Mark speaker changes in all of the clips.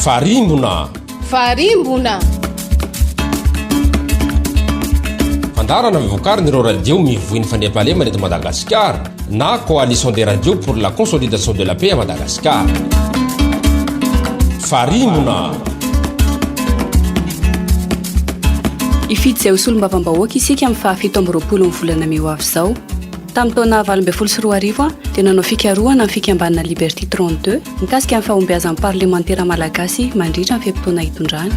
Speaker 1: Farimbona.
Speaker 2: Farimbona.
Speaker 1: Fandaharana vokarin'ireo radio mivoy ny fandriampahalemana eto Madagasikara na Coalition des radios pour la consolidation de la paix à Madagascar. Farimbona.
Speaker 3: Hifidy izay ho solombavambahoaka isika amin'ny faha 27 ny volana mey ho avy izao. Tamin'ny taona 2018 dia nanao fikarohana ny fikambanana Liberty 32 mikasika ny fahombiazan'ny parlemantera malagasy mandritra ny fe-potoana hitondrany.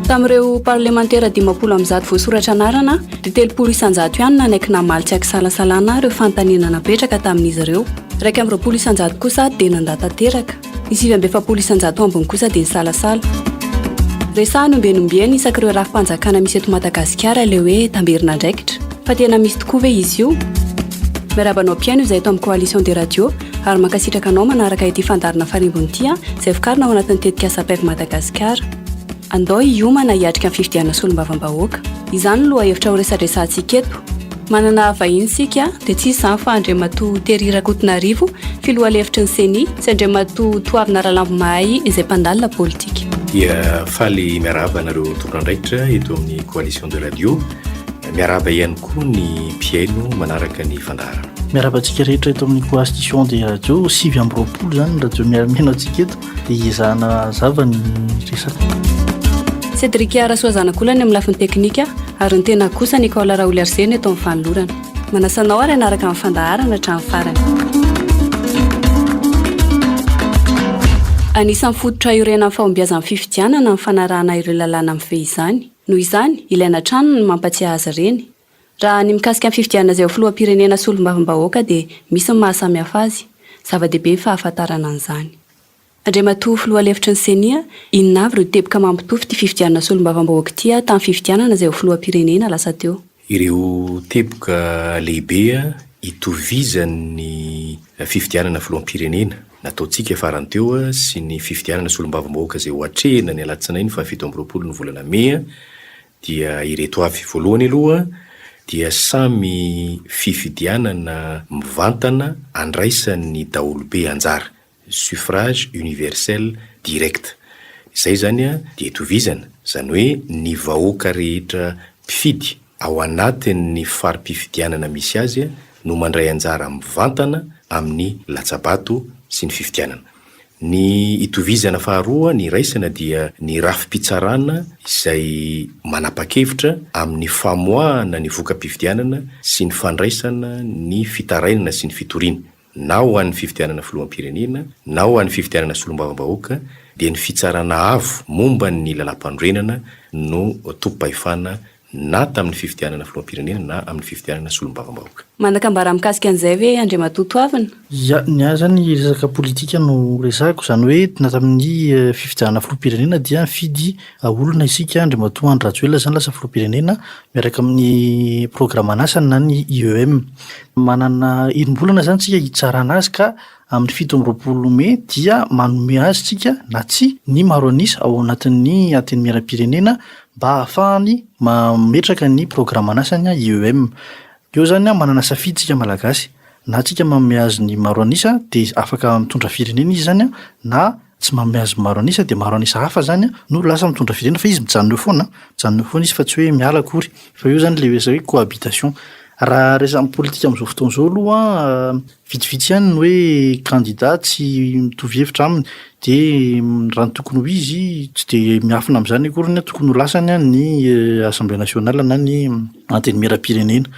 Speaker 3: Tamin'ireo parlemantera 150 voasoratra anarana dia 30% ihany nanaiky namaly tsy an-kisalasalana ireo fanontaniana napetraka tamin'izy ireo. 21% kosa dia nandà tanteraka. Ny 49% ambiny kosa dia nisalasala. Resahana ombieny ombieny isak'ireo rafi-panjakana misy eto Madagasikara ilay hoe tamberin'andraikitra. Fa tena misy tokoa ve izy io? Miarahaba anao mpihaino izay eto amin'ny Coalition des Radios ary mankasitraka anao manaraka ity fandaharana farimbona ity izay vokarina ao anatin'ny tetikasa PEV Madagasikara. Andao hiomana hiatrika ny fifidianana solombavambahoaka. Izany no lohahevitra horesadresahantsika eto. Manana vahiny isika dia tsy iza izany fa Andriamatoa Thierry Rakotonarivo, filoha lefitry ny Ceni, sy Andriamatoa Toavina Ralambomahay izay mpandalina politika.
Speaker 4: Dia faly miarahaba anareo tompon'andraikitra eto amin'ny Coalition de Radio. Miarahaba ihany koa ny mpihaino manaraka ny fandaharana.
Speaker 5: Miarahaba antsika rehetra eto amin'ny Coalition de Radio. 29 izany ny radio miara-mihaino antsika eto dia hiezahana hazava ny resaka.
Speaker 3: Cédric Rasoazanakolany amin'ny lafiny teknika ary ny tena kosa Nicole Raoliarseny eto amin'ny fanolorana. Manasa anao ary hanaraka ny fandaharana hatramin'ny farany. Anisan'ny fototra iorenan'ny fahombiazan'ny fifidianana ny fanarahana ireo lalàna mifehy izany. Noho izany, ilaina hatrany ny mampatsiahy azy ireny. Raha ny mikasika ny fifidianana izay ho filoham-pirenena sy solombavambahoaka dia misy ny maha samihafa azy. Zava-dehibe ny fahafantarana an'izany. Andriamatoa Filoha lefitry ny Ceni, inona avy ireo teboka mampitovy ity fifidianana solombavambahoaka ity tamin'ny fifidianana izay ho filoham-pirenena lasa teo?
Speaker 4: Ireo teboka lehibe itovizan'ny fifidianana filoham-pirenena nataontsika farany teo sy ny fifidianana solombavambahoaka izay ho atrehina ny alatsinainy faha 27 ny volana mey dia ireto avy. Voalohany aloha dia samy fifidianana mivantana andraisan'ny daholobe anjara. suffrage universel direct. Izay izany dia itovizana, izany hoe ny vahoaka rehetra mpifidy ao anatin'ny fari-pifidianana misy azy no mandray anjara mivantana amin'ny latsa-bato sy ny fifidianana. Ny itovizana faharoa, ny iraisana dia ny rafi-pitsarana izay manapa-kevitra amin'ny famoahana ny voka-pifidianana sy ny fandraisana ny fitarainana sy ny fitoriana. Na ho an'ny fifidianana filoham-pirenena na ho an'ny fifidianana solombavambahoaka dia ny Fitsarana Avo momba ny Lalàmpanorenana no tompom-pahefana na tamin'ny fifidianana filoham-pirenena na amin'ny fifidianana solombavambahoaka.
Speaker 3: Manan-kambara mikasika an'izay ve Andriamatoa Toavina?
Speaker 5: Ya, ny ahy izany resaka politika no resahiko, izany hoe na tamin'ny fifidianana filoham-pirenena dia nifidy olona isika, Andriamatoa Andry Rajoelina izany lasa filoham-pirenena miaraka amin'ny programan'asany na ny IEM. Manana enim-bolana izany tsika hitsarana azy ka amin'ny 27 mey dia manome azy tsika na tsia ny maro an'isa ao anatin'ny Antenimierampirenena mba hahafahany mametraka ny programan'asany IEM. Eo izany manana safidy tsika Malagasy, na tsika manome azy ny maro an'isa dia afaka mitondra firenena izy izany na tsy manome azy maro an'isa dia maro an'isa hafa izany no lasa mitondra firenena fa izy mijanona eo foana, mijanona eo foana izy fa tsy hoe miala akory. Fa io izany ilay resaka hoe cohabitation. Raha resaka politika amin'izao fotoana izao aloha an, vitsivitsy ihany ny hoe candidat tsy mitovy hevitra aminy dia raha ny tokony ho izy tsy dia miafina amin'izany akory ny tokony ho lasany ny assemblée nationale na ny antenimierampirenena.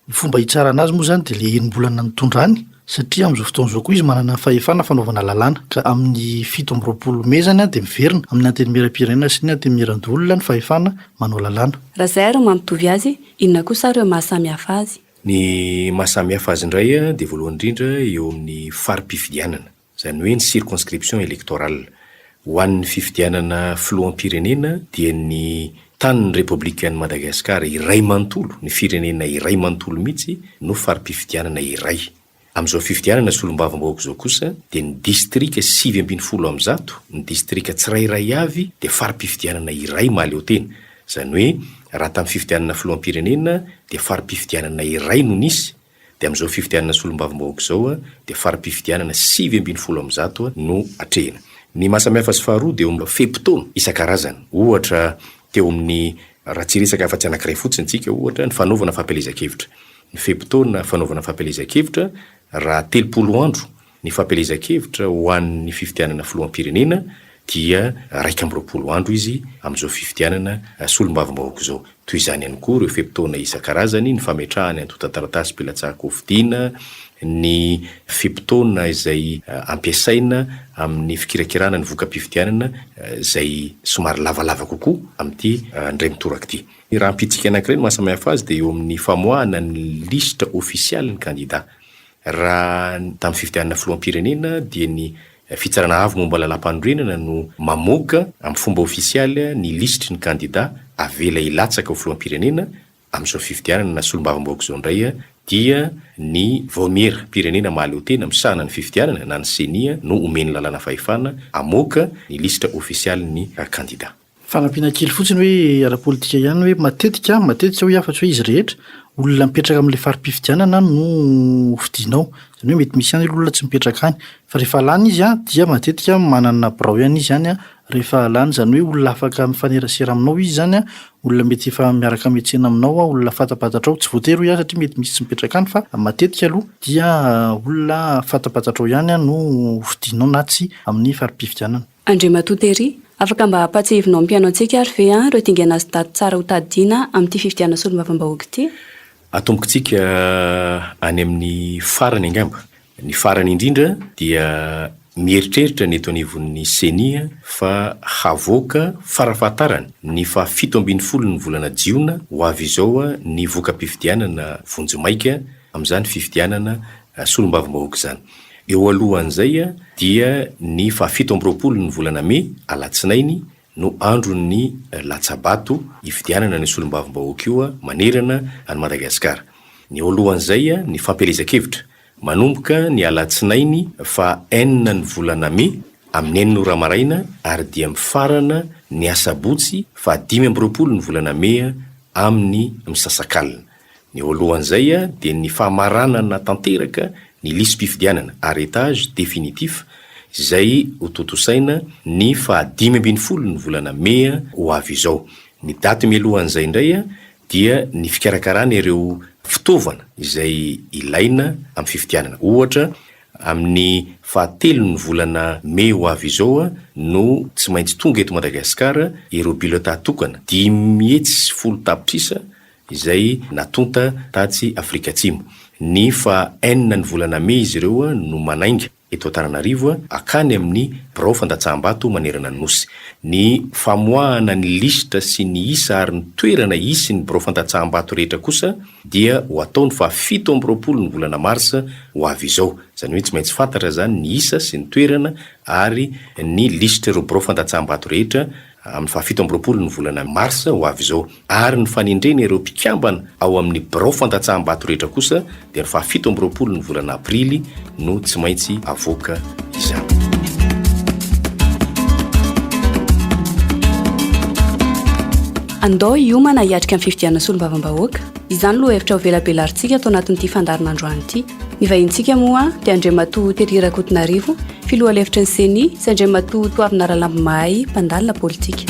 Speaker 5: Ny fomba hitsarana azy moa izany dia ilay enim-bolana nitondrany satria amin'izao fotoana izao koa izy manana fahefana fanaovana lalàna ka amin'ny 27 mey izany dia miverina amin'ny antenimierampirenena sy ny antenimierandoholona ny fahefana manao lalàna.
Speaker 3: Raha izay ary no mampitovy azy, inona kosa ary ireo maha samy hafa azy?
Speaker 4: Ny maha samy hafa azy indray dia voalohany indrindra eo amin'ny fari-pifidianana. Izany hoe ny circonscription électorale. Ho an'ny fifidianana filoham-pirenena dia ny tanin'ny Repoblikan'i Madagasikara iray manontolo, ny firenena iray manontolo mihitsy no fari-pifidianana iray. Amin'izao fifidianana solombavambahoaka izao kosa dia ny distrika 119, ny distrika tsirairay avy dia fari-pifidianana iray mahaleotena. Izany hoe raha tamin'ny fifidianana filoham-pirenena dia fari-pifidianana iray no nisy, Dia amin'izao fifidianana solombavambahoaka izao dia fari-pifidianana 119 no atrehina. Ny maha samihafa azy faharoa dia eo amin'ny fe-potoana isan-karazany. Ohatra, teo amin'ny, raha tsy hiresaka afa-tsy anankiray fotsiny isika ohatra, ny fanaovana fampielezan-kevitra. Ny fe-potoana fanaovana fampielezan-kevitra, raha 30 andro ny fampielezan-kevitra ho an'ny fifidianana filoham-pirenena dia 21 andro izy amin'izao fifidianana solombavambahoaka izao. Toy izany ihany koa ireo fe-potoana isan-karazany, ny fametrahana ny antontan-taratasim-pilatsahan-kofidina, ny fe-potoana izay ampiasaina amin'ny fikirakirana ny voka-pifidianana izay somary lavalava kokoa amin'ity indray mitoraka ity. Ny raha ampitsika anankiray ny mahasamihafa azy dia eo amin'ny famoahana ny lisitra ofisialin'ny kandida. Raha tamin'ny fifidianana filoham-pirenena dia ny Fitsarana Avo momba ny Lalàmpanorenana no mamoaka amin'ny fomba ofisialy ny lisitry ny kandida avela hilatsaka ho filoham-pirenena, amin'izao fifidianana na solombavambahoaka izao indray dia ny Vaomieram-pirenena mahaleotena misahana ny fifidianana na ny Ceni no omen'ny lalàna fahefana hamoaka ny lisitra ofisialin'ny kandida.
Speaker 5: Fanampiana kely fotsiny hoe ara-politika ihany hoe matetika, matetika hoy aho fa tsy hoe izy rehetra, olona mipetraka amin'ilay fari-pifidianana no hofidianao. Izany hoe mety misy ihany aloha olona tsy mipetraka any. Fa rehefa lany izy an, dia matetika manana birao ihany izy any an, rehefa lany. Izany hoe olona afaka mifanerasera aminao izy izany an, olona mety efa miaraka miantsena aminao an, olona fantapantatrao. Tsy voatery hoy aho satria mety misy tsy mipetraka any fa matetika aloha dia olona fantapantatrao ihany no hofidianao na tsy amin'ny fari-pifidianana.
Speaker 3: Andriamatoa Terry, afaka mba ampatsiahivinao ny mpihaino antsika ary ve an ireo dingana sy daty tsara ho tadidiana amin'ity fifidianana solombavambahoaka ity?
Speaker 4: Atombokintsika any amin'ny farany angamba. Ny farany indrindra dia mieritreritra ny eto anivon'ny Ceni fa havoaka farafahatarany ny faha 17 ny volana jiona ho avy izao ny voka-pifidianana vonjimaika amin'izany fifidianana solombavambahoaka izany. Eo alohan'izay dia ny faha 27 ny volana mey, alatsinainy, no andron'ny latsa-bato hifidianana an'io solombavambahoaka io manerana an'i Madagasikara. Ny eo alohan'izay ny fampielezan-kevitra, manomboka ny alatsinainy faha enina ny volana mey amin'ny enina ora maraina ary dia mifarana ny asabotsy faha 25 ny volana mey amin'ny misasakalina. Ny eo alohan'izay dia ny famaranana tanteraka ny lisi-pifidianana, arrêtage définitif, izay ho tontosaina ny faha 15 ny volana mey ho avy izao. Ny daty mialohan'izay indray dia ny fikarakarana ireo fitaovana izay ilaina amin'ny fifidianana. Ohatra, amin'ny faha telon'ny volana mey ho avy izao no tsy maintsy tonga eto Madagasikara ireo bulletin tokana 510 tapitrisa izay natonta tatsy Afrika Atsimo. Ny faha enina ny volana mey izy ireo no manainga eto Antananarivo hakany amin'ny birao fandatsaham-bato manerana ny Nosy. Ny famoahana ny lisitra sy ny isa ary ny toerana hisy ny birao fandatsaham-bato rehetra kosa dia ho atao ny faha 27 ny volana marsa ho avy izao. Izany hoe tsy maintsy fantatra izany ny isa sy ny toerana ary ny lisitr'ireo birao fandatsaham-bato rehetra amin'ny faha 27 ny volana marsa ho avy izao, ary ny fanendrena ireo mpikambana ao amin'ny birao fandatsaham-bato rehetra kosa dia ny faha 27 ny volana aprily no tsy maintsy avoaka izany.
Speaker 3: Andao hiomana hiatrika ny fifidianana solombavambahoaka. Izany lohahevitra hovelabelarintsika ato anatin'ity fandaharana androany ity. Ny vahinintsika moa dia Andriamatoa Terry Rakotonarivo, filoha lefitry ny Ceni, sy Andriamatoa Toavina Ralambomahay, mpandalina politika.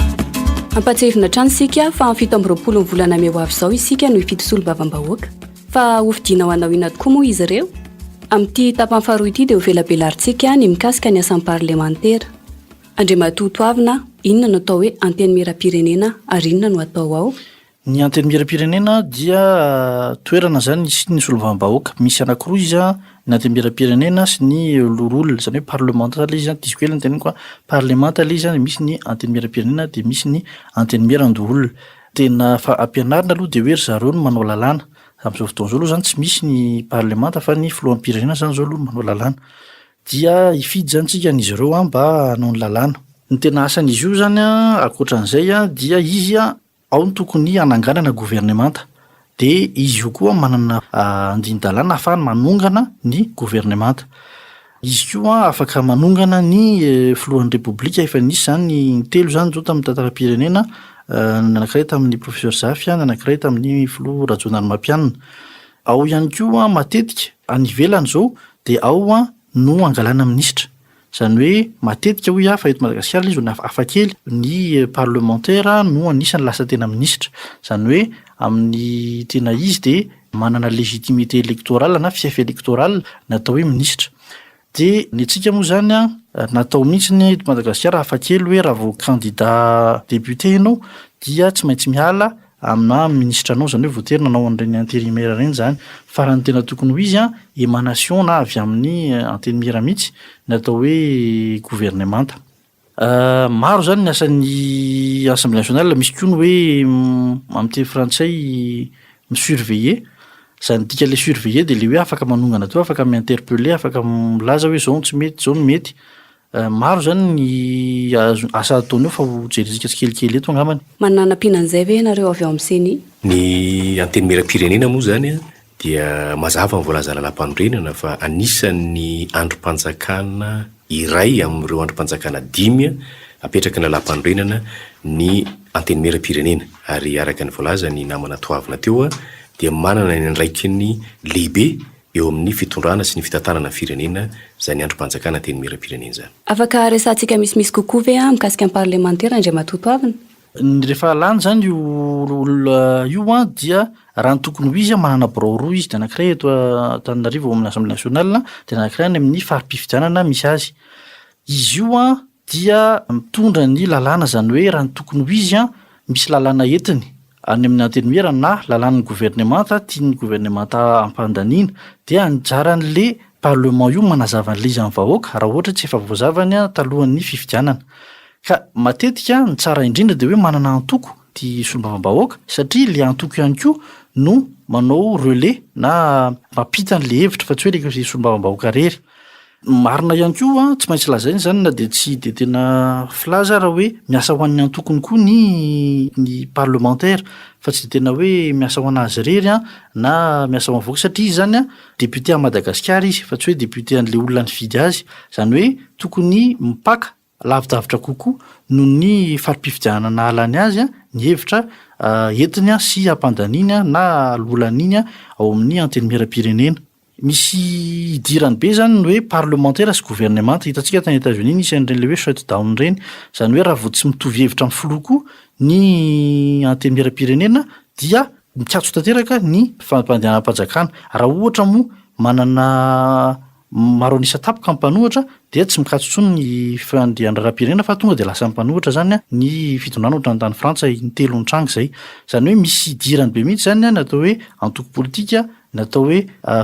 Speaker 3: Ampahatsiahivina hatrany isika fa amin'ny 27 ny volana mey ho avy izao isika no hifidy solombavambahoaka. Fa hofidiana ho hanao inona tokoa moa izy ireo? Amin'ity tapany faharoa ity dia hovelabelarintsika ny mikasika ny asan'ny parlemantera. Andriamatoa Toavina, inona no atao hoe Antenimierampirenena ary inona no atao ao?
Speaker 5: Ny Antenimierampirenena dia toerana izany hisian'ny solombavambahoaka. Misy anankiroa izy an, ny Antenimierampirenena sy ny loholona, izany hoe parlemanta ilay izy an, diso kely ny teneniko an, parlemanta ilay izy an, dia misy ny Antenimierampirenena dia misy ny Antenimierandoholona. Tena fa ampianarina aloha dia hoe ry zareo no manao lalàna. Amin'izao fotoana izao aloha izany tsy misy ny parlemanta fa ny filoham-pirenena izany izao aloha no manao lalàna. Dia hifidy izany tsika an'izy ireo an mba hanao ny lalàna. Ny tena asan'izy io izany an, ankoatran'izay an, dia izy an, Ao no tokony hananganana governemanta. Dia izy io koa manana andinin-dalàna ahafahany manongana ny governemanta. Izy koa afaka manongana ny filohan'ny Repoblika, efa nisy izany intelo izany izao tamin'ny tantaram-pirenena, ny anankiray tamin'ny Professeur Zafy, ny anankiray tamin'ny filoha Rajaonarimampianina. Ao ihany koa matetika any ivelany izao dia ao no angalana minisitra. Izany hoe matetika hoy aho fa eto Madagasikara ilay izy no hafakely, ny parlemantera no anisan'ny lasa tena minisitra. Izany hoe amin'ny tena izy dia manana légitimité électorale na fief électoral ny atao hoe minisitra. Dia ny antsika moa izany an, natao mihitsy ny eto Madagasikara hafakely hoe raha vao candidat député ianao dia tsy maintsy miala amin'ny minisitra anao, izany hoe voatery nanao an'ireny intérimaire ireny izany. Fa raha ny tena tokony ho izy an, émanation na avy amin'ny antenimiera mihitsy ny atao hoe governemanta. Maro izany ny asan'ny Assemblée nationale, misy koa ny hoe amin'ny teny frantsay mi-surveiller, izany dikan'ilay surveiller dia ilay hoe afaka manongana teo, afaka mi-interpeller, afaka milaza hoe izao no tsy mety, izao no mety. Maro izany ny azo asa ataony eo fa ho jerentsika tsikelikely eto angambany.
Speaker 3: Manana hanampiana an'izay ve ianareo avy ao amin'ny Ceni?
Speaker 4: Ny Antenimierampirenena moa izany dia mazava ny voalazan'ny lalàmpanorenana fa anisan'ny andrim-panjakana iray amin'ireo andrim-panjakana dimy apetraky ny lalàmpanorenana ny Antenimierampirenena ary araka ny voalazan'ny namana Toavina teo dia manana ny andraikiny lehibe eo amin'ny fitondrana sy ny fitantanana ny firenena izany andrim-panjakana Antenimierampirenena izany.
Speaker 3: Afaka resahantsika misimisy kokoa ve mikasika ny parlemantera Andriamatoa Toavina?
Speaker 5: Ny rehefa lany izany io olona io an dia raha ny tokony ho izy an manana birao roa izy dia anankiray eto Antananarivo ao amin'ny Assemblée nationale dia anankiray any amin'ny fari-pifidianana misy azy. Izy io an dia mitondra ny lalàna izany hoe raha ny tokony ho izy an misy lalàna entiny any amin'ny antenimiera na lalàn'ny governemanta tian'ny governemanta hampandaniana dia anjaran'le parlement io manazava an'le izy amin'ny vahoaka raha ohatra tsy efa voazavany talohan'ny fifidianana. Ka matetika ny tsara indrindra dia hoe manana antoko ity solombavambahoaka satria le antoko ihany koa no manao relais na mampita an'le hevitra fa tsy hoe le solombavambahoaka irery. Marina ihany koa, tsy maintsy lazaina izany na dia tsy dia tena filaza ara hoe miasa ho an'ny antokony koa ny ny parlemantera fa tsy dia tena hoe miasa ho an'azy irery an na miasa ho an'ny vahoaka satria izy izany an député an'i Madagasikara izy fa tsy hoe député an'ilay olona nifidy azy, izany hoe tokony mipaka lavidavitra kokoa noho ny fari-pifidianana nahalany azy ny hevitra entiny sy ampandaniany na lolaniny ao amin'ny Antenimierampirenena. Misy idirany be izany ny hoe parlemantera sy governemanta. Hitantsika tany Etazonia nisy an'ireny ilay hoe shut down ireny. Izany hoe raha vao tsy mitovy hevitra amin'ny filoha koa ny Antenimierampirenena dia mikatso tanteraka ny fampandehanam-panjakana. Raha ohatra moa manana Maro an'isa tapoka ny mpanohitra dia tsy mikatso intsony ny fandehan'ny raharaham-pirenena fa tonga dia lasan'ny mpanohitra izany ny fitondrana ohatran'ny tany Frantsa intelo nitranga izay. Izany hoe misy idirany be mihitsy izany ny atao hoe antoko politika, ny atao hoe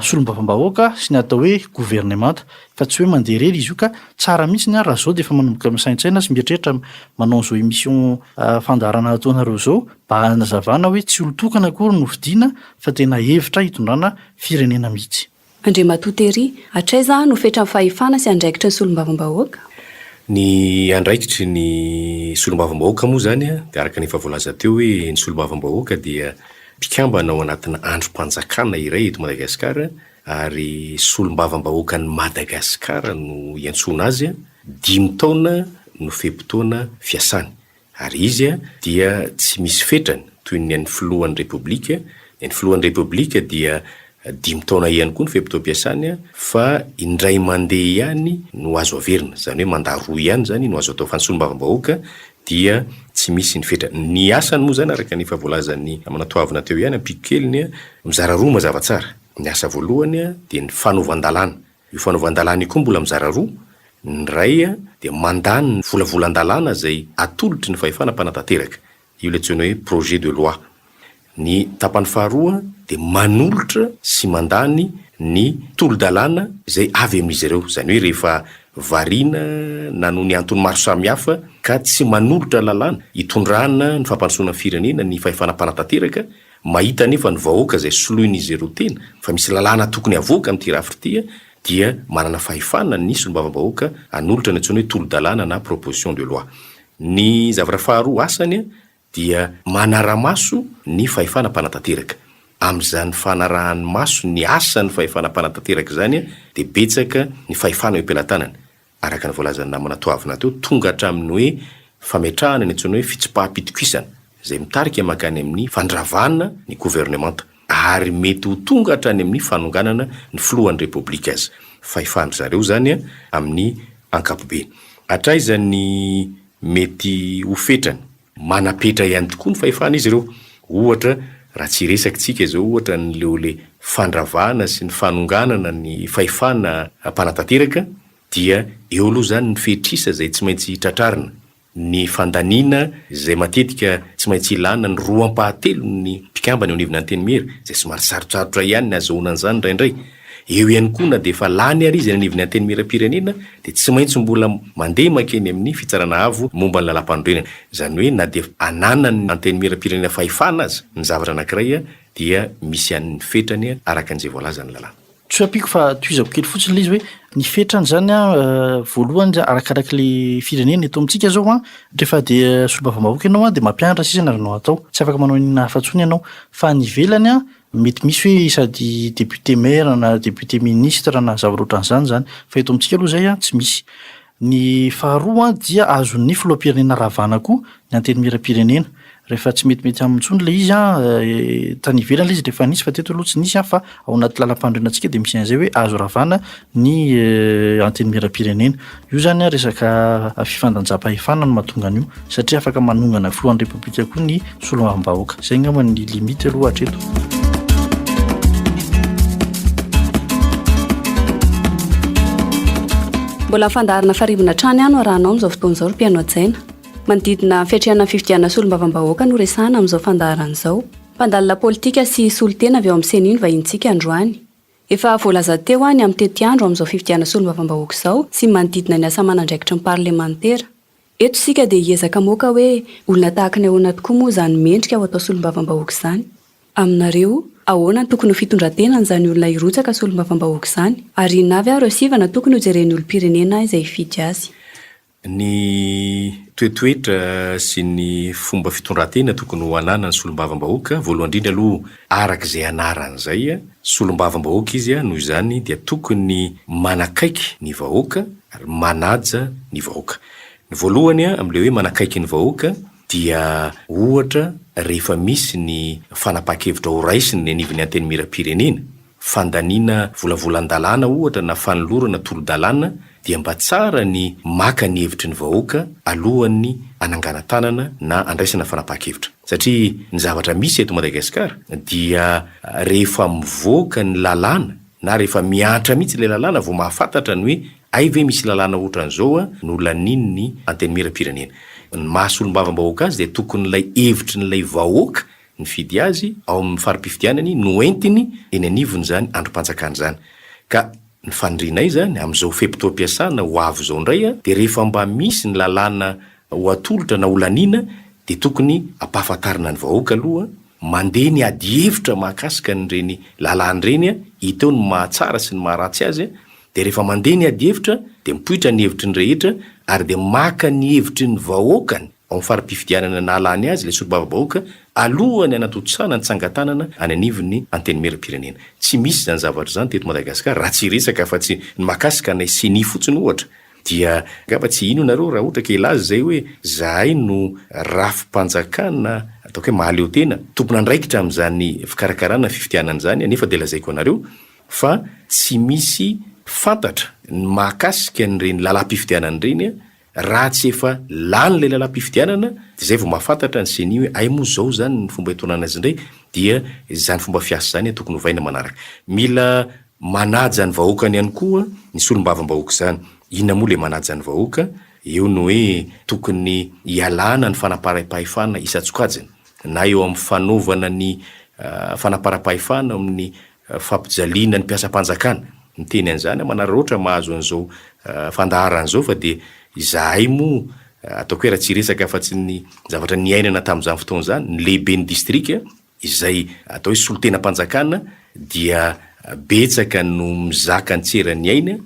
Speaker 5: solombavambahoaka sy ny atao hoe governemanta fa tsy hoe mandeha irery izy io ka tsara mihitsy raha izao dia efa manomboka misaintsaina sy mieritreritra manao an'izao émission fandaharana ataonareo izao mba hanazavana hoe tsy olon-tokana akory no fidiana fa tena hevitra hitondrana firenena mihitsy.
Speaker 3: Andriamatoa Terry, hatraiza no fetran'ny fahefana sy andraikitry ny solombavambahoaka?
Speaker 4: Ny andraikitry ny solombavambahoaka moa izany dia araka ny efa voalaza teo hoe ny solombavambahoaka dia mpikambana ao anatina andrim-panjakana iray eto Madagasikara ary solombavambahoakan'i Madagasikara no iantsoana azy, dimy taona no fe-potoana fiasany. Ary izy dia tsy misy fetrany toy ny an'ny filohan'ny Repoblika, ny an'ny filohan'ny Repoblika dia dimy taona ihany koa ny fe-potoam-piasany fa indray mandeha ihany no azo averina, izany hoe mandat roa ihany izany no azo atao fa ny solombavambahoaka dia tsy misy ny fetrany. Ny asany moa izany araka ny efa voalazan'ny namana Toavina teo ihany, ampiako kely ny mizara roa mazava tsara, ny asa voalohany dia ny fanovan-dalàna, Io fanovan-dalàna io koa mbola mizara roa, ny iray dia mandany ny volavolan-dalàna izay atolotry ny fahefana mpanatanteraka, io ilay antsoina hoe projet de loi. Ny tapany faharoa dia manolotra sy mandany ny tolo-dalàna izay avy amin'izy ireo, izany hoe rehefa variana na noho ny antony maro samihafa ka tsy manolotra lalàna hitondrana ny fampandrosoana ny firenena ny fahefana mpanatanteraka, Mahita anefa ny vahoaka izay soloin'izy ireo tena fa misy lalàna tokony havoaka amin'ity rafitra ity dia manana fahefana ny solombavambahoaka hanolotra ny antsoina hoe tolo-dalàna na proposition de loi. Ny zavatra faharoa asany dia manara-maso ny fahefana mpanatanteraka. Amin'izany fanarahany maso ny asan'ny fahefana mpanatanteraka izany dia betsaka ny fahefana eo am-pelatanany. Araka ny voalazan'ny namana Toavina teo, tonga hatramin'ny hoe fametrahana ny antsoina hoe fitsipaham-pitokisana, izay mitarika mankany amin'ny fandravana ny governemanta, ary mety ho tonga hatrany amin'ny fanonganana ny filohan'ny Repoblika aza. Fahefan-dry zareo izany amin'ny ankapobeny. Hatraiza ny mety ho fetrany? Manam-petra ihany tokoa ny fahefan'izy ireo. Ohatra, raha tsy hiresaka isika izao ohatra an'ireo le fandravana sy ny fanonganana ny fahefana mpanatanteraka dia eo aloha izany ny fetr'isa izay tsy maintsy tratrarina. Ny fandaniana izay matetika tsy maintsy ilana ny roa ampahatelon'ny mpikambana eo anivon'ny Antenimiera, izay somary sarotsarotra ihany ny ahazoana an'izany indraindray. Eo ihany koa na dia efa lany ary izy eny anivon'ny Antenimierampirenena dia tsy maintsy mbola mandeha mankeny amin'ny Fitsarana Avo momba ny Lalàmpanorenana. Izany hoe na dia ananan'ny Antenimierampirenena fahefana aza ny zavatra anankiray dia misy ihany ny fetrany araka an'izay voalazan'ny lalàna.
Speaker 5: Tsy ampiako fa tohizako kely fotsiny ilay izy hoe ny fetrany izany an, voalohany arakarak'ilay firenena. Eto amintsika izao an, rehefa dia solombavambahoaka ianao an dia mampianatra sisa ny azonao atao. Tsy afaka manao inona hafa intsony ianao. Fa any ivelany an, Mety misy hoe sady député maire na député ministre na zavatra ohatran'izany izany fa eto amintsika aloha izay tsy misy. Ny faharoa dia azon'ny filoham-pirenena ravana koa ny antenimieram-pirenena. Rehefa tsy metimety aminy intsony ilay izy an, tany ivelany ilay izy rehefa nisy fa teto aloha tsy nisy an, fa ao anaty lalam-panorenantsika dia misy an'izay hoe azo ravana ny antenimieram-pirenena. Io izany an resaka fifandanjam-pahefana no mahatonga an'io satria afaka manongana filohan'ny Repoblika koa ny solombavambahoaka. Izay angamba ny limite aloha hatreto.
Speaker 3: Mbola fandaharana farimbona hatrany no arahanao amin'izao fotoana izao ry mpihaino hajaina. Manodidina ny fiatrehana ny fifidianana solombavambahoaka no resahana amin'izao fandaharana izao. Mpandalina politika sy solontena avy ao amin'ny Ceni ny vahinintsika androany. Efa voalaza teo ny amin'ny tetiandro amin'izao fifidianana solombavambahoaka izao sy ny manodidina ny asa aman'andraikitry ny parlemantera. Eto isika dia hiezaka hamoaka hoe olona tahaka ny ahoana tokoa moa izany mendrika ho atao solombavambahoaka izany. Aminareo, ahoana no tokony ho fitondran-tenan'izany olona hirotsaka solombavambahoaka izany? Ary inona avy ary ireo sivana tokony hojeren'ny olom-pirenena izay hifidy azy?
Speaker 4: Ny toetoetra sy ny fomba fitondran-tena tokony ho ananan'ny solombavambahoaka, voalohany indrindra aloha araka izay anarany izay, solombavambahoaka izy noho izany dia tokony manakaiky ny vahoaka ary manaja ny vahoaka. Ny voalohany amin'ilay hoe manakaiky ny vahoaka dia ohatra rehefa misy ny fanapahan-kevitra horaisiny ny anivon'ny Antenimierampirenena, Fandaniana volavolan-dalàna ohatra na fanolorana tolo-dalàna dia mba tsara ny maka ny hevitry ny vahoaka alohan'ny ananganan-tanana na andraisana fanapahan-kevitra. Satria ny zavatra misy eto Madagasikara dia rehefa mivoaka ny lalàna na rehefa miantra mihitsy ilay lalàna vao mahafantatra ny hoe hay ve misy lalàna ohatran'izao no lanian'ny Antenimierampirenena. Ny maha solombavambahoaka azy dia tokony ilay hevitrin'ilay vahoaka nifidy azy ao amin'ny fari-pifidianany no entiny eny anivon'izany andrim-panjakana izany. Ka ny fanirianay izany amin'izao fe-potoam-piasana ho avy izao indray dia rehefa mba misy ny lalàna ho atolotra na ho laniana dia tokony ampahafantarina ny vahoaka aloha, mandeha ny adihevitra mahakasika an'ireny lalàna ireny, hita eo ny mahatsara sy ny maharatsy azy, dia rehefa mandeha ny adihevitra dia mipoitra ny hevitry ny rehetra ary dia maka ny hevitry ny vahoakany ao amin'ny fari-pifidianana nahalany azy ilay solombavambahoaka alohan'ny hanatontosana ny tsangan-tanana any anivon'ny Antenimierampirenena. Tsy misy izany zavatra izany teto Madagasikara raha tsy hiresaka afa-tsy ny mahakasika anay Ceni fotsiny ohatra. Dia angamba tsy hino nareo raha ohatra ka hilaza izay hoe zahay no rafi-panjakana ataoko hoe mahaleo tena, tompon'andraikitra amin'izany fikarakarana ny fifidianana izany nefa dia lazaiko anareo fa tsy misy fantatra ny mahakasika an'ireny lalam-pifidianana ireny Raha tsy efa lany ilay lalam-pifidianana dia izay vao mahafantatra ny ceni hoe hay moa izao izany ny fomba hitondrana azy indray dia izany fomba fiasa izany tokony hovaina manaraka. Mila manaja ny vahoakany ihany koa ny solombavambahoaka izany. Inona moa ilay manaja ny vahoaka? Eo ny hoe tokony hialana ny fanaparam-pahefana isan-tsokajiny na eo amin'ny fanaovana ny fanaparam-pahefana amin'ny fampijaliana ny mpiasam-panjakana. Miteny an'izany aho, manararaotra mahazo an'izao fandaharana izao fa dia izahay moa ataoko hoe raha tsy hiresaka afa-tsy ny zavatra niainana tamin'izany fotoana izany, ny lehiben'ny distrika izay atao hoe solontenam-panjakana dia betsaka no mizaka ny tseran'ny ainy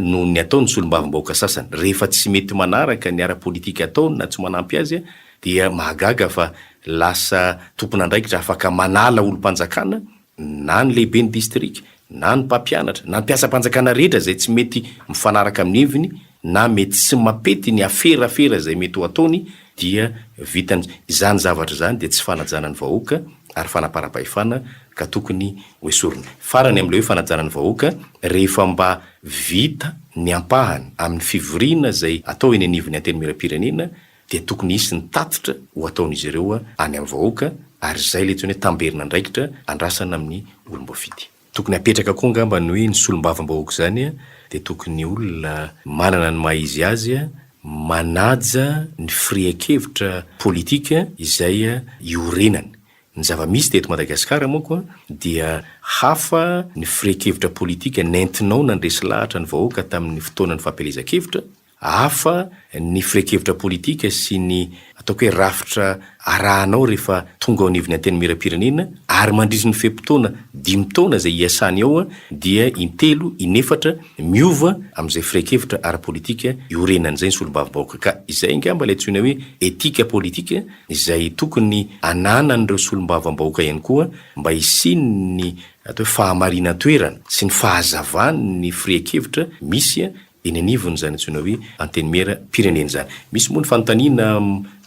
Speaker 4: noho ny ataon'ny solombavambahoaka sasany. Rehefa tsy mety manaraka ny ara-politika ataony na tsy manampy azy dia mahagaga fa lasa tompon'andraikitra afaka manala olom-panjakana na ny lehiben'ny distrika, na ny mpampianatra, na ny mpiasam-panjakana rehetra izay tsy mety mifanaraka amin'ny heviny na mety tsy mampety ny aferafera izay mety ho ataony dia vitany. Izany zavatra izany dia tsy fanajana ny vahoaka ary fanaparam-pahefana. ka tokony hoesorina. Farany amin'ilay hoe fanajana ny vahoaka, rehefa mba vita ny ampahany amin'ny fivoriana izay atao eny anivon'ny Antenimierampirenena dia tokony hisy ny tatitra ho ataon'izy ireo any amin'ny vahoaka ary izay ilay antsoina hoe tamberin'andraikitra andrasana amin'ny olom-boafidy. Tokony hapetraka koa angamba ny hoe ny solombavambahoaka izany dia tokony olona manana ny maha izy azy, manaja ny firehan-kevitra politika izay iorenany. Ny zava-misy teto Madagasikara manko dia hafa ny firehan-kevitra politika nentinao nandresy lahatra ny vahoaka tamin'ny fotoanan'ny fampielezan-kevitra, Hafa ny firehan-kevitra politika sy ny ataoko hoe rafitra arahanao rehefa tonga ao anivon'ny Antenimierampirenena ary mandritry ny fe-potoana dimy taona izay iasany ao dia intelo, inefatra miova amin'izay firehan-kevitra ara-politika iorenan'izay ny solombavambahoaka. Ka izay angamba ilay antsoina hoe etika politika izay tokony ananan'ireo solombavambahoaka ihany koa mba hisian'ny atao hoe fahamarinan-toerana sy ny fahazavan'ny firehan-kevitra misy eny anivon'izany antsoina hoe Antenimieram-pirenena izany. Misy moa ny fanontaniana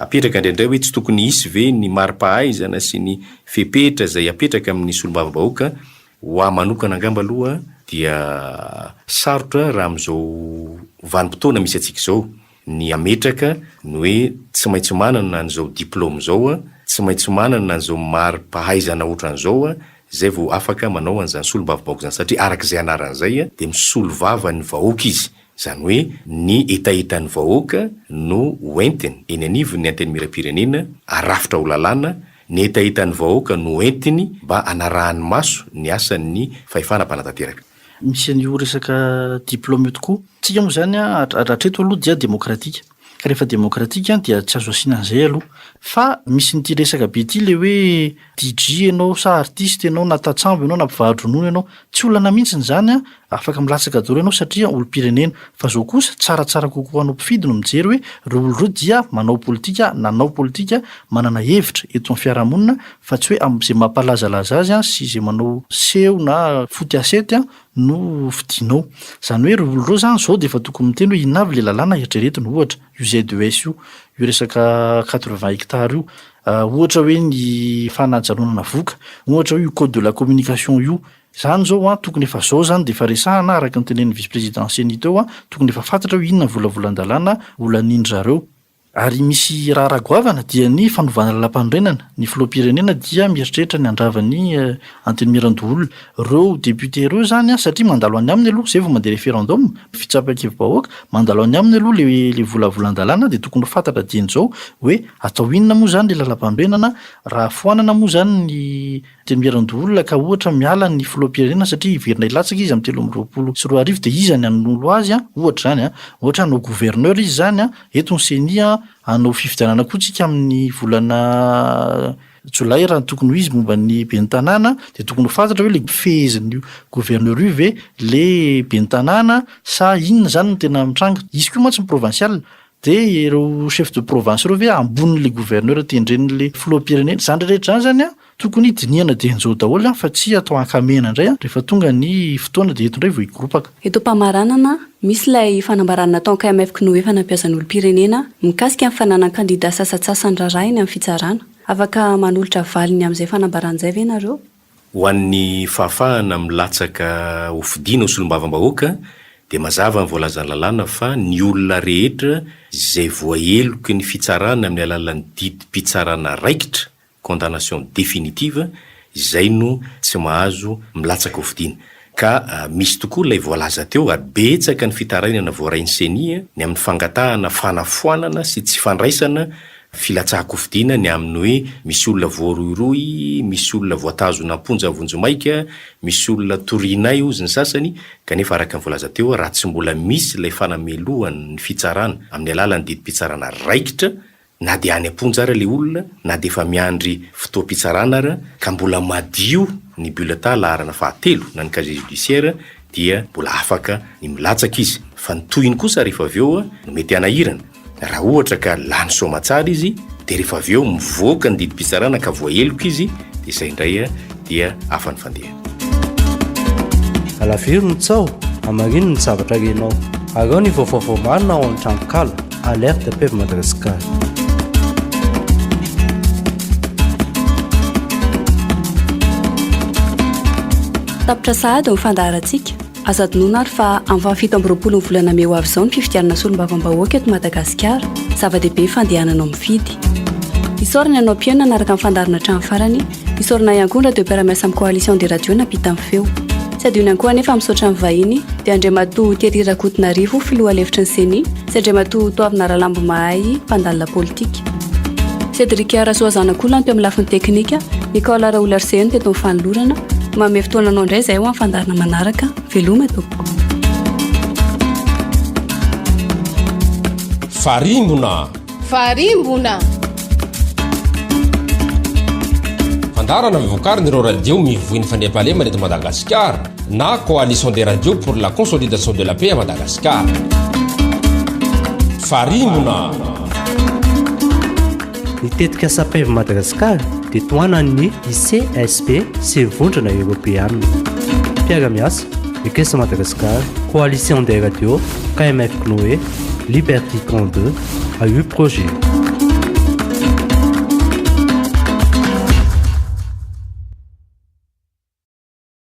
Speaker 4: apetraka indraindray hoe tsy tokony hisy ve ny mari-pahaizana sy ny fepetra izay apetraka amin'ny solombavambahoaka? Ho ahy manokana angamba aloha dia sarotra raha amin'izao vanim-potoana misy antsika izao ny hametraka ny hoe tsy maintsy manana an'izao diplaoma izao, tsy maintsy manana an'izao mari-pahaizana ohatran'izao Izay vao afaka manao an'izany solombavambahoaka izany satria araka izay anarany izay dia misolo vava ny vahoaka izy, izany hoe ny hetahetan'ny vahoaka no hoentiny eny anivon'ny Antenimierampirenena arafitra ho lalàna, ny hetahetan'ny vahoaka no hoentiny mba hanarahany maso ny asan'ny fahefana mpanatanteraka.
Speaker 5: Misy an'io resaka diplaoma io tokoa. Tsika moa izany hatreto aloha dia demokratika. Ka rehefa demokratika dia tsy azo asiana an'izay aloha. Fa misy an'ity resaka be ity le hoe DJ ianao sa artiste ianao na tantsambo ianao na mpivaro-dronono ianao. Tsy olana mihitsiny izany an, afaka milatsaka daholo ianao satria olom-pirenena. Fa izao kosa, tsaratsara kokoa ho anao mpifidy no mijery hoe ireo olona ireo dia manao politika, nanao politika, manana hevitra eto amin'ny fiarahamonina fa tsy hoe amin'izay mampalazalaza azy sy izay manao seho na foot à sept no fidinao. Izany hoe ireo olona ireo izany izao dia efa tokony miteny hoe inona avy ilay lalàna eritreretina, ohatra io ZES io, io resaka 80 hectares io, ohatra hoe ny fanajanonana voka, ohatra hoe io code de la communication io. Izany izao an, tokony efa izao izany dia efa resahana araka ny tenenin'ny vice président ceni teo an, tokony efa fantatra hoe inona ny volavolan-dalàna ho lanian-dry zareo. Ary misy raharaha goavana dia ny fanovana lalàmpanorenana, ny filoham-pirenena dia mieritreritra ny handrava ny antenimierandoholona. Ireo députés ireo izany satria mandalo any aminy aloha, izay vao mandeha référendum, fitsapan-kevi-bahoaka, mandalo any aminy aloha ilay ilay volavolan-dalàna dia tokony ho fantatra dieny izao hoe atao inona moa izany ilay lalàmpanorenana, raha foanana moa izany ny Antenimierandoholona ka ohatra miala ny filoham-pirenena satria hiverina hilatsaka izy amin'ny 2023 dia iza ny hanolo azy an, ohatra izany an, ohatra hanao gouverneur izy izany an, eto ny ceni an, hanao fifidianana koa tsika amin'ny volana jolay raha ny tokony ho izy momba ny ben'ny tanàna dia tokony ho fantatra hoe le fehezin'io gouverneur io ve le ben'ny tanàna sa inona izany no tena mitranga, hisy koa mantsy ny provincial Dia ireo chef de province ireo ve ambonin'ilay gouverneur tendren'ilay filoham-pirenena? Izany rehetra izany izany an, tokony dinihana dieny izao daholo an, fa tsy atao ankamehana indray an, rehefa tonga ny fotoana dia eto indray vao hikoropaka.
Speaker 3: Eto am-pamaranana, misy ilay fanambarana nataon'ny KMF Kinoa efa nampiasa ny olom-pirenena mikasika ny fananan'ny kandida sasantsasany raharaha eny amin'ny fitsarana. Afaka manolotra valiny amin'izay fanambarana izay ve ianareo?
Speaker 4: Ho an'ny fahafahana milatsaka ho fidiana ho solombavambahoaka dia mazava ny voalazan'ny lalàna fa ny olona rehetra izay voaheloky ny fitsarana amin'ny alalan'ny didim-pitsarana raikitra, condamnation définitive, izay no tsy mahazo milatsaka ho fidiana. Ka misy tokoa ilay voalaza teo ary betsaka ny fitarainana voarain'ny Ceni ny amin'ny fangatahana fanafoanana sy tsy fandraisana filatsahan-kofidina ny amin'ny hoe misy olona voarohirohy, misy olona voatazona am-ponja vonjimaika, misy olona torianay hozy ny sasany, kanefa araka ny voalaza teo raha tsy mbola misy ilay fanamelohana ny fitsarana amin'ny alalan'ny didim-pitsarana raikitra na dia any am-ponja ara ilay olona, na dia efa miandry fotoam-pitsarana ara, ka mbola madio ny bulletin laharana fahatelo na ny casier judiciaire dia mbola afaka ny milatsaka izy. Fa ny tohiny kosa rehefa avy eo no mety hanahirana. Raha ohatra ka lany soamatsara izy dia rehefa avy eo mivoaka ny didim-pitsarana ka voaheloka izy dia izay indray dia hafa ny fandehany.
Speaker 2: Alaviro ny tsaho, hamarino ny zavatra renao. Araho ny vaovao marina ao amin'ny tranonkala Alerte Pub Madagascar.
Speaker 3: Tapitra sahady ny fandaharantsika. Aza adinoina ary fa amin'ny faha 27 ny volana mey ho avy izao ny fifidianana solombavambahoaka eto Madagasikara. Zava-dehibe ny fandehananao mifidy. Isaorana ianao mpihaino nanaraka ny fandaharana hatramin'ny farany. Isaorana ihany koa ny radio mpiara-miasa amin'ny Coalition des radios nampita ny feo. Tsy adino ihany koa anefa misaotra ny vahiny dia Andriamatoa Thierry Rakotonarivo filoha lefitry ny Ceni sy Andriamatoa Toavina Ralambomahay mpandalina politika. Cédric Rasoazanakola no teo amin'ny lafiny teknika, Nicole Raoularseheno teto amin'ny fanolorana. Manome fotoana anao indray izahay ho amin'ny fandaharana manaraka. Veloma tompoko.
Speaker 1: Farimbona.
Speaker 6: Farimbona.
Speaker 1: Fandaharana vokarin'ireo radio mivoy ny fandriampahalemana eto Madagasikara na Coalition des radios pour la consolidation de la paix à Madagascar. Farimbona.
Speaker 2: Ny tetikasa Pave Madagascar dia tohanan'ny ICSP sy ny Vondrona Eoropeana. Mpiara-miasa, Ekesa Madagascar, Coalition des radios, KMF Cnoe, Liberty 32, AU Projet.